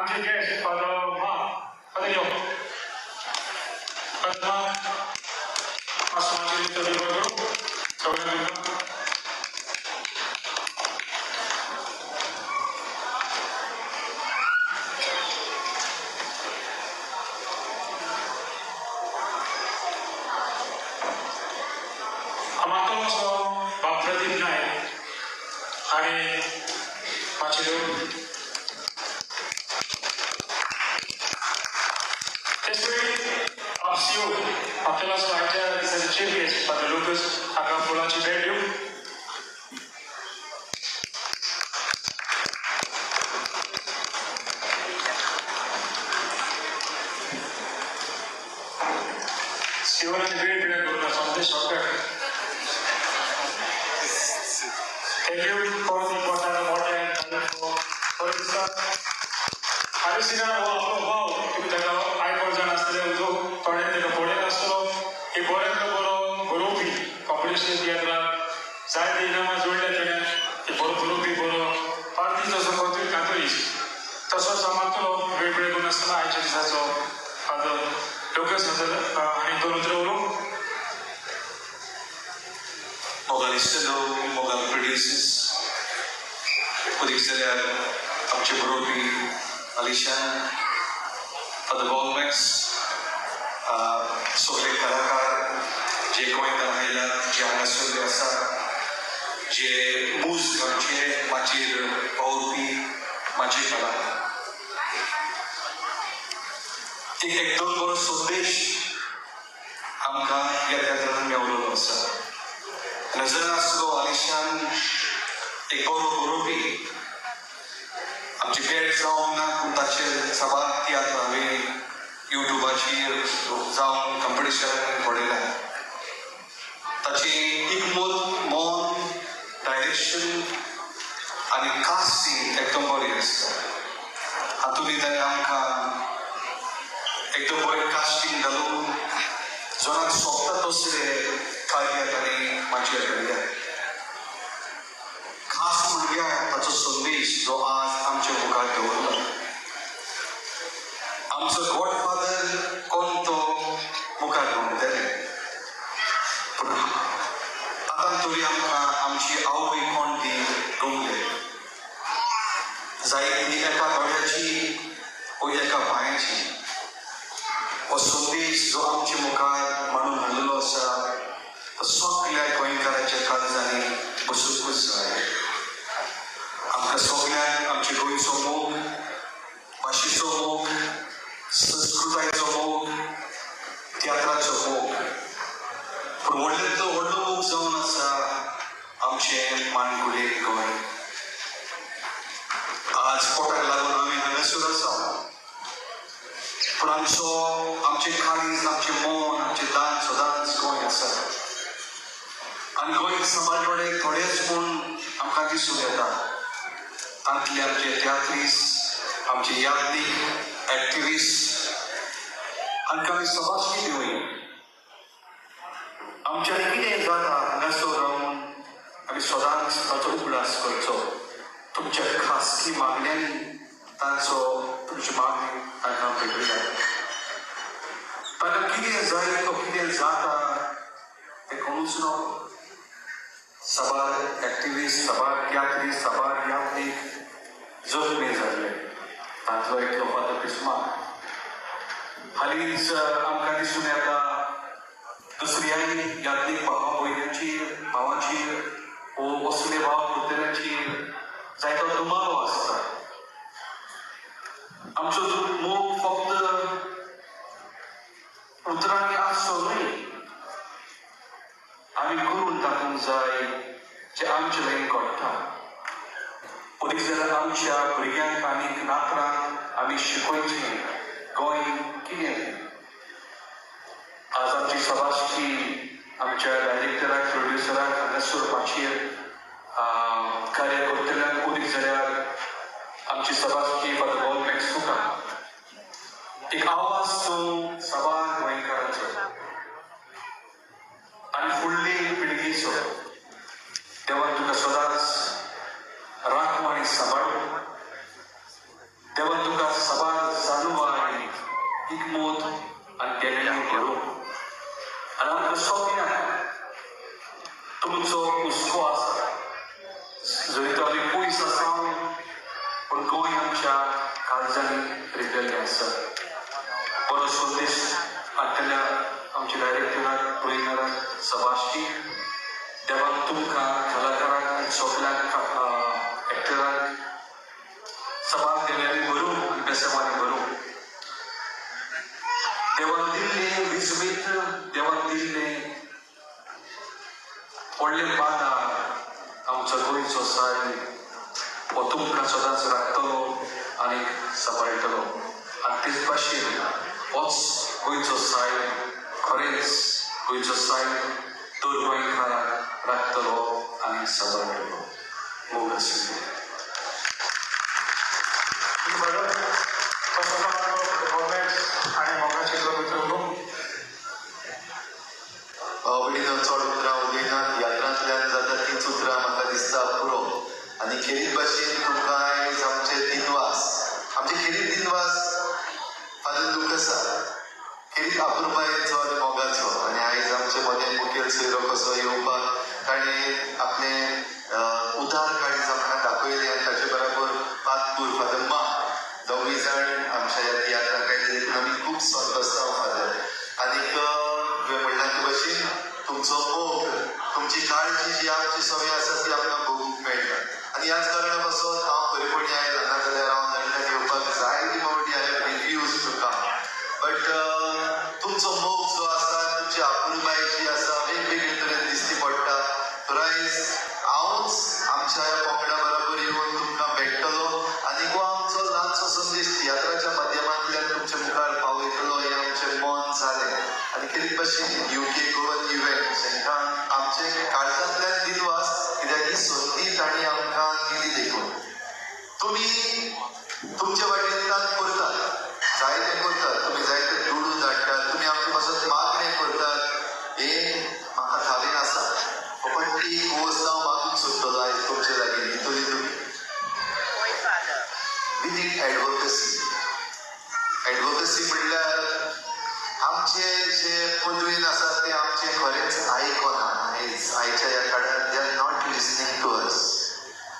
आमचे guest father mark, father यो, father mark मातसो माचयेर करूं सगळ्यांक. मातलो बाब प्रदीप नायक आनी माचयेर तेचपरी आपसियो आपल्याला आयच्या दिसाचे चीफ गेस्ट फादर लुकस हाका फुलाची भेट दिवं. सियोन आनी वेळ पिड्यार करूं ना, सोमतें shortcut. Thank you for the important मोठे for दिसा आरे सिना हो आपलो भाव, तुमी ताका आयकून जाण आसतले, जो थोड्यांनी ताका पळयला आसतलो. एक बऱ्यांतलो बरो बरोवपी कॉम्पिटिशन तियात्राक जायते इनामां जोडल्या तेणें. एक बरो बरोवपी, बरो पार्ती जसो करतोय कातोरीस तसोच मारतलो वेळ वेळ करून आसतना आयच्या दिसाचो फादर लोकस आनी दोन उतरां उलोवंक. मोगाल इश्ट, मोगाल प्रोड्युसर्स, उदीक जाल्यार आमचे बरोवपी अलिशान, फादर बॉलमॅक्स, सगळे कलाकार जे गोंयकार आयल्यात, जे हांगासरले आसा, जे मूज गांवचे माचयेर वावुरपी माचये कलाकार, एक एकदम बरो संदेश आमकां ह्या तियात्रान मेवलेलो आसा. नजर आसलो आलिशान एक बरो बरोवपी, आमची भेट जावंक ना पूण ताचेर साबार तियात्र हांवें युट्यूबाचेर जावन कंपिटिशनान पळयल्या. ताची इकमत, मन, डायरेक्शन आनी कास्टिंग एकदम बरी आसता. हातूंत ताणें आमकां एकदम बरें कास्टिंग घालून जणांक सोंपता तसले कार्य ताणें माचयेर घडल्या. खास म्हणल्यार ताचो संदेश जो आज आमच्या मुखार दवरला. आमचो गॉडफादर कोण तो मुखार दवरतले, पूण आतां तरी आमकां आमची आवय कोण ती गमले जाय, ती एका दोळ्याची वो एका पांयाची. हो संदेश जो आमच्या मुखार मांडून हाडलेलो आसा तो सगल्या गोंयकाराच्या काळजांनी बसूंकूच जाय. आमकां सगल्यांक आमच्या गोंयचो मोग, भाशेचो मोग, संस्कृतायेचो मोग, तियात्राचो मोग, पूण व्हडल्यांतलो व्हडलो मोग जावन आसा आमचें मानकुलें गोंय. आज पोटाक लागून आमी हांगासर आसा, पूण आमचो आमचें काळीज, आमचें मन, आमचें दान सदांच गोंय आसा. आनी गोंय सांबाळटले थोडेच म्हूण आमकां दिसून येता. तांतले आमचे तियात्रीस, आमचे याज्ञीक, एक्टिविस्ट हांकां आमी सभाशी दिवया. आमच्यान कितें जाता हांगासर रावन आमी सदांच ताचो उगडास करचो. तुमच्या खासगी मागण्यांनी तांचो तुमची मागणी तांकां भेटया. तांकां कितें जाय तो कितें जाता तें कोणूच न्हू. साबार एक्टिविस्ट, साबार तियात्रीस, साबार यात्रीक जखमी जाल्ले, तांतलो एकलो फादर क्रिस्मा. हालींच आमकां दिसून येता दुसऱ्याय यात्रीक भावा भयणांची, भावाची वो असले भाव पुतण्याची जायतो दुमारो आसता. आमचो मोग फक्त उतरांनी आसचो न्हय, आमी करून दाखोवंक जाय जे आमचे लागीं घडटा. उदीक जाल्यार आमच्या भुरग्यांक आनी नातरांक आमी शिकोवचें गोंय कितें. आज आमची सभाशी आमच्या डायरेक्टराक, प्रोड्युसराक हांगासर माचयेर कार्य करतल्यांक, उदीक जाल्यार आमची सभाशी फादर बॉलमॅक्स तुका एक आवाज तूं साबार गोंयकारांचो आनी फुडली पिळगेचो. देवान तुका सदांच राखूं आनी सांबाळूं. देवान तुका साबार अंदूचो हुस्को आसा. जरी तो आमी पयस आसा पूण गोंय आमच्या काळजांनी रिगलेलें आसा. बरो संदेश हाडटल्या आमच्या डायरेक्टराक, प्रोड्युसराक सबाशी. देवाक तुमकां कलाकारांक आनी सगळ्यांक एक्टरांक सबार देव्यांनी भरूं आनी बेसांवांनी भरूं. देवान दिल्लें विजमीत, देवान दिल्लें व्हडलें बाजार आमचो गोंयचो सायल हो तुमकां सदांच राखतलो आनी सांबाळटलो. आनी तेच भाशेन होच गोंयचो सायल, खरेंच गोंयचो सायल दर गोंयकाराक राखतलो आनी सांबाळटलो. मोग आशिल्लो. आनी मोगाचे उलोवंक आवडीन चड उतरां उलयना. तियात्रांतल्यान जाता तींच उतरां म्हाका दिसता पुरो. आनी खेरीत भाशेन तुमकां आयज आमचे दिनवास, आमचे खेरीत दिनवास फादर लुकसा, खेरीत आपुरबायेचो आनी मोगाचो. आनी आयज आमचे मदें मुखेल सोयरो कसो येवपाक ताणें आपलें उदार काळीज आमकां दाखयलें. आनी ताचे बराबर पातपूर फादर मा दोगूय जाण आमच्या ह्या तियात्राक आयले देखून आमी खूब संतोशता फादर. आनीक तुवें म्हणलां ते भशेन तुमचो मोग, तुमची काळजी जी आमची सवय आसा ती आमकां भोगूंक मेळटा. आनी ह्याच कारणा पासून हांव खरेपणी आयला, नाजाल्यार हांव लंडन येवपाक जायती फावटी I have refuse to come. But तुमचो मोग जो आसा, तुमची आपुलबाय जी आसा वेगवेगळे तरेन दिसती पडटा. तर आयज हांवूच आमच्या ह्या पंगडा बराबर येवन तुमकां भेटतलो आनी हो आमचो ल्हानसो संदेश तियात्राच्या माध्यमांतल्यान तुमच्या मुखार पावयतलो हें आमचें मन जालें. आनी खेरीत भाशेन युके गोवन इव्हेंट तांकां आमचे काळजांतल्यान दिनवास, कित्याक ही संदी तांणी आमकां दिली देखून. तुमी तुमच्या वाटेंतल्यान करतात, जायते करतात, तुमी जायते दुडू धाडटात, तुमी आमचे पासून मागणें करतात, हें म्हाका थावें आसा. फकत एक वस्त हांव मागूंक सोदतलो आयज तुमचे लागीं, दितली तुमी? We need advocacy. Advocacy म्हणल्यार आमचे जे पदवेन आसा ते आमचें खरेंच आयकना. आयज आयच्या ह्या काळार they are not listening to us.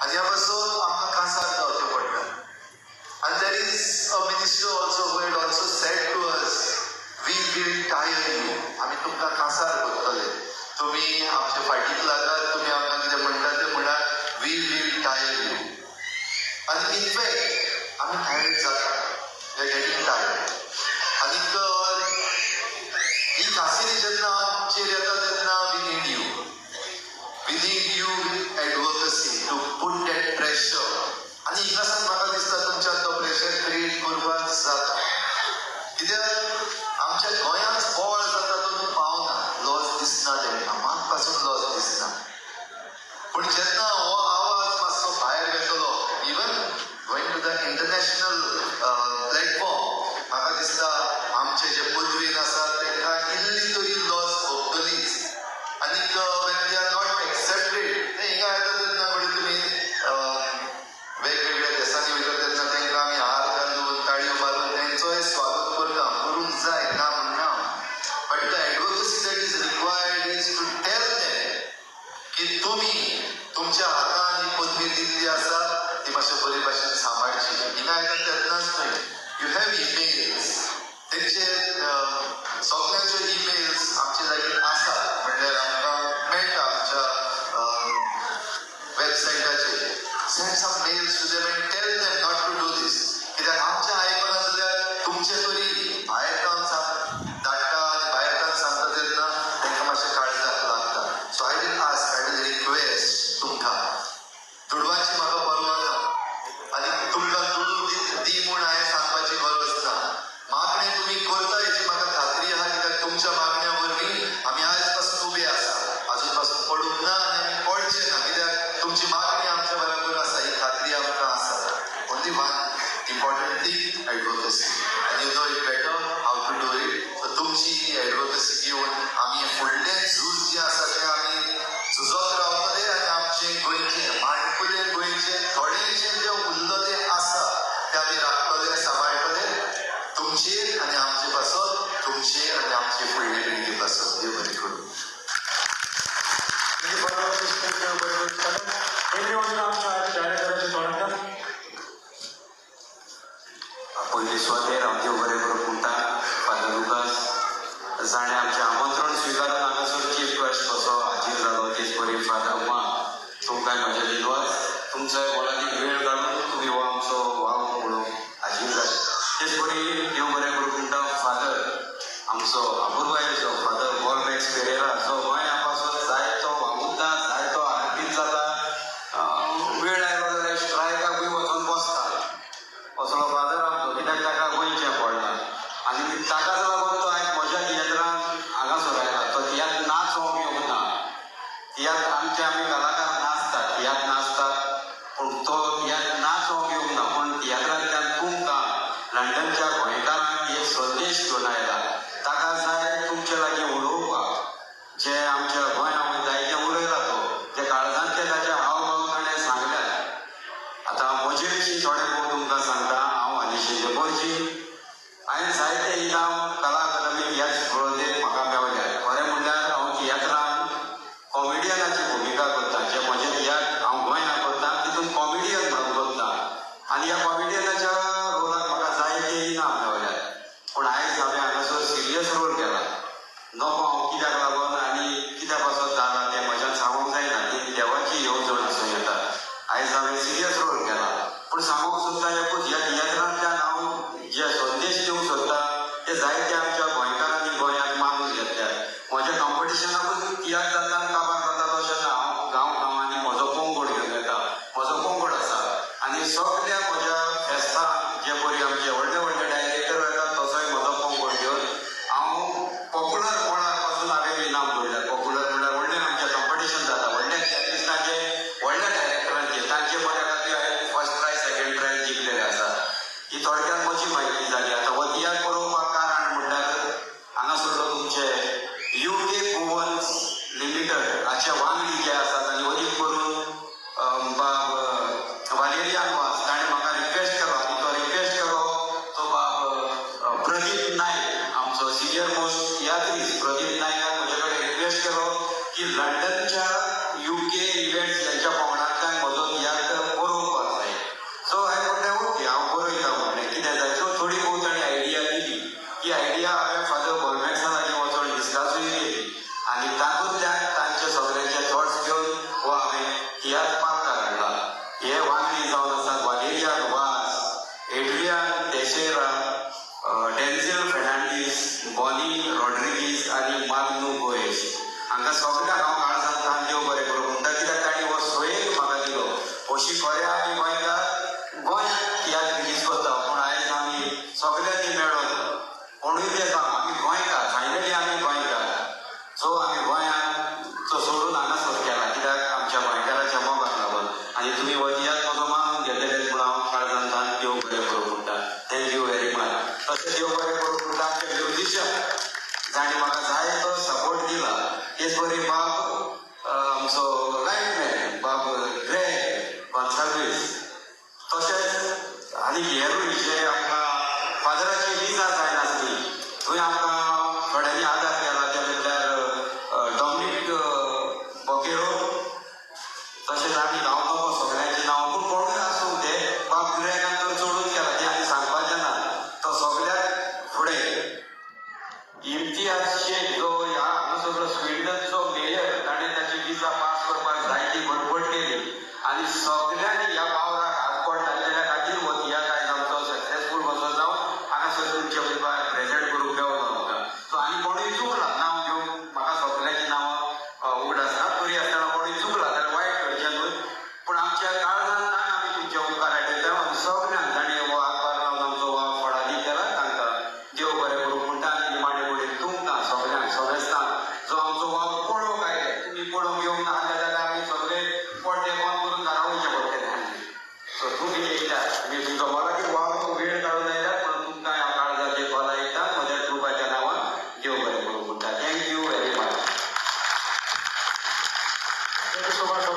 आनी ह्या पासून आमकां कांसार जावचें पडटा. आनी there is a minister also who had also said to us, we will tire you. आमी तुमकां कांसार करतले, तुमी आमचे फाटीक लागात, तुमी आमकां कितें म्हणटा तें म्हणात, we will tyre you. आनी इनफॅक्ट आमी टायर्ड जाता, we are getting tired. आनीक ही कासिरी जेन्ना आमचेर येता तेन्ना we need you, we need you with advocacy to put that pressure. आनी हिंगासान म्हाका दिसता तुमच्यान तो प्रेशर क्रिएट करपाक जाता, कित्याक आमच्या गोंयांत बोवाळ जाता तो पावना, लॉस दिसना तेंकां, मात पासून लॉस दिसना. पूण जेन्ना हो आवाज मातसो भायर वेतलो, even going to the international platform, म्हाका दिसता आमचे जे पदवेन आसा तेंकां इल्ली तरी लॉस भोगतलीच. आनीक when they are not accepted, ते हिंगा येता तेन्ना म्हणजे तुमी वेगवेगळ्या देशांनी वयता तेन्ना तेंकां आमी हार घालून ताळयो मारून तेंचोय स्वागत करता, करूंक जाय, ना म्हणना. But the advocacy that is required is to tell them की तुमी तुमच्या हातान ही पदवी दिल्ली आसा ती मातशे बरे भाशेन सांबाळची. हिंगा येता तेन्नाच न्हय, you have emails, तेंचे सगळ्यांच्यो इमेल्स आमचे लागीं आसात, म्हणल्यार आमकां मेळटा आमच्या वेबसायटाचेर. Send some mails to them and tell them not to do this. कित्याक आमचें आयकना जाल्यार तुमचें तरी भायर तावन धाडटा आनी भायर तावन सांगता तेन्ना तांकां मातशें काळजाक लागता. So I will ask, I will request तुमकां, दुडवांची म्हाका परवा ना आनी तुमकां दुडू दी म्हूण हांवें सांगपाची गरज ना. मागणें तुमी करता हेची म्हाका खात्री आहा, कित्याक तुमच्या मागण्या वरवीं आमी आयज पासून उबे आसा, आजून पासून पडूंक ना आनी आमी पडचे ना, कित्याक तुमची मागणी आमच्या बराबर आसा ही खात्री आमकां आसा. Only one important thing, advocacy, and you know it better how to do it. So तुमची ही एडवोकसी घेवन आमी फुडलें झूज जें आसा तें आमी झुजत रावतले आनी आमचें गोंयचें माणकुलें गोंयचें थोडेंशें जें उरलो तें आसा तें आमी राखतले, सांबाळटले तुमचेर आनी आमचे पासत, तुमचेर आनी आमचे फुडले पिळगे पासत. देव बरें करूं. पयलीं वचून आमच्या डायरेक्टराच्या तोंडांतल्यान. पयली सुवातेर हांव देव बरें करूंक म्हणटा फादर लुकास जाणें आमचें आमंत्रण स्विकारून हांगासर चीफ गेस्ट कसो हाजीर जालो. तेच परी फादर मा तुमकांय म्हजें दिनवास, तुमचोय मोलादीक वेळ काडून तुमी हो आमचो वावर पळोवंक हाजीर जाले. तेच परी देव बरें करूंक म्हणटा फादर आमचो अपुरबायेचो फादर बॉलमॅक्स पेरेरा जो गोंया पासून जायतो वावुरता, जायतो आर्पीत जाता, वेळ आयलो जाल्यार स्ट्रायकाकूय वचून बसता असलो फादर आमचो, कित्याक ताका गोंयचें पडलां आनी ताकाच लागून तो आयज म्हज्या तियात्रान हांगासर आयला. तो तियात्र नाचोवंक येवंक ना, तियात्र आमचे आमी कलाकार नाचतात, तियात्र नाचतात, पूण तो तियात्र नाचोवंक येवंक ना. पूण तियात्रांतल्यान तुमकां लंडनच्या गोंयकारांक एक संदेश घेवन आयला. ताका जाय तुमचे लागीं उलोवपाक, जे आमच्या गोंया जायते उलयला तो, जे काळजांतले ताचे हावभाव ताणें सांगल्यात. आतां म्हजे विशीं थोडे भोव तुमकां सांगता. हांव आनिशें मोर्जी, हांवें जायते इनाम कला अकादमी ह्याच स्पर्धेंत म्हाका मेवल्यात. खरें म्हणल्यार हांव तियात्रान कॉमेडियनाची भुमिका करता. जे म्हजे तियात्र हांव गोंयांत करता तितून कॉमेडियन म्हणून करता आनी ह्या कॉमेडियनाच्या रोलाक म्हाका जायते इनाम मेवल्यात. पूण आयज हांवें हांगासर सिरियस रोल केला. नको हांव कित्याक लागून आनी कित्या पासत जाला तें म्हज्यान सांगूंक जायना, ती देवाची येवजण आसूं येता. आयज हांवें सिरियस रोल केला, पूण सांगूंक सोदता एकूच, ह्या तियात्रांतल्यान हांव जे संदेश दिवंक सोदता ते जायते आमच्या गोंयकारांनी गोंयांत मानून घेतल्यात. म्हज्या कॉम्पिटिशनाकूच तियात्र जाता आनी काबार जाता तशें ना. हांव गांव गांवांनी म्हजो पंगड घेवन येता, म्हजो पंगड आसा आनी सगल्या म्हज्या फेस्तांक जे परी आमचे व्हडले व्हडले डायरेक्टर येतात तसोय म्हजो पंगड घेवन हांव पॉप्युलर मळार पासून हांवें इनाम जोडल्यात. पॉप्युलर म्हणल्यार व्हडलें आमचें कॉम्पिटिशन जाता, व्हडल्या तियात्रिस्टांचे, व्हडल्या डायरेक्टरांचे, तांचे बऱ्या खातीर हांवें फर्स्ट प्रायज सेकंड प्रायज जिखलेले आसा. ही थोडक्यात म्हजी म्हायती जाली. आतां हो तियात्र बरोवपाक कारण म्हणल्यार हांगासरलो तुमचे UK भुवन्स लिमिटेड हाचे वांगडी जे आसात आनी अदीक करून बाब वालेरियान वास ताणें म्हाका रिक्वेस्ट केलो आनी तो रिक्वेस्ट केलो तो बाब प्रदीप नायक, आमचो सिनियर मोस्ट तियात्रिस्ट प्रदीप नायकान म्हजे कडेन रिक्वेस्ट केलो की लंडनच्या UK events यांच्या पंगडांतल्यान म्हजो तियात्र बरोवपाक जाय. सो हांवें म्हणलें ओके, हांव बरयता म्हणलें, कितें जाय. सो थोडी भोव ताणी आयडिया दिली. ती आयडिया हांवें फादर बॉलमॅक्सा लागीं वचून डिस्कसूय केली आनी तातूंतल्यान तांचे सगळ्यांचे थॉट्स घेवन हो हांवें तियात्र पार्कार हाडला. हे वांगडी जावन आसात वालेरियान वास, एड्रियान तेशेरा, डेन्झेल फेर्नांडीस, बॉनी रॉड्रिगीस आनी माग्नू गोयेश. हांकां सगळ्यांक हांव काळजांतल्यान देव बरें करूं म्हणटा, कित्याक तांणी हो सोयेक म्हाका दिलो. अशी खरें आमी गोंयकार गोंयांत तियात्र रिलीज करता, पूण आयज आमी सगळ्यांनी मेळोन कोणूय ते जावं आमी गोंयकार, फायनली आमी गोंयकार. सो आमी गोंयांत सोडून हांगासर केला कित्याक आमच्या गोंयकाराच्या मोगाक लागून. आनी तुमी हो तियात्र म्हजो मानून घेतले म्हणून हांव काळजांतल्यान देव बरें करूं म्हणटा. Thank you very much. तशें देव बरें करूं म्हणटा आमचे म्युजिशियन जांणी म्हाका जाय तो सपोर्ट दिला. तेच बरी बाब आमचो लायटमॅन बाब ग्रेग गोन्साल्वीस, तशेंच आनी हेरूय जे आमकां फादराची विजा जायनासली थंय आमकां थोड्यांनी आदार केला, ते म्हटल्यार डॉमिनीक बोकेरो, तशेंच आमी हांव नको सगळ्यांची नांवां, पूण कोणूय आसूं ते बाब ग्रेगान तर चडून केला तें आनी सांगपाचें ना. तो सगळ्याक फुडें इम्तियाज शेख जो ह्या हांगासरलो स्विंडनचो मेयर, ताणें ताची विजा पास करपाक जायती घटमट केली आनी सगळ्यांनी ह्या वावराक हातबोट घातलेल्या खातीर हो तियात्र आयज आमचो सक्सेसफूल कसो जावन हांगासर तुमचे मुखार प्रेजेंट करूंक मेवलो आमकां. सो आनी कोणूय चुकला नांव घेवंक, म्हाका सगळ्यांची नांवां उगडासना, तरी आसतना कोणूय चुकला जाल्यार वायट करचें न्हय, पूण आमच्या काळजांतल्यान आमी तुमचे उपकार आठयता आनी सगळ्यांक जाणें हो हातभार लावन आमचो वावर फळादीक केला तांकां देव बरें करूं म्हणटा. आनी निमाणे कडेन तुमकां सगळ्यांक समेस्तांक जो आमचो वावर पळोवंक आयले, तुमी पळोवंक येवंक नासले जाल्यार आमी सगळे पड्डे बंद करून घरा वयचें पडटलें. सो तुमी येयल्यात, तुमी तुमचो मोलादीक वावर वेळ काडून आयल्यात म्हणून तुमकां हांव काळजाचे खोला येता म्हज्या ट्रुपाच्या नांवान देव बरें करूं म्हणटा. Thank you very much. Thank you so much.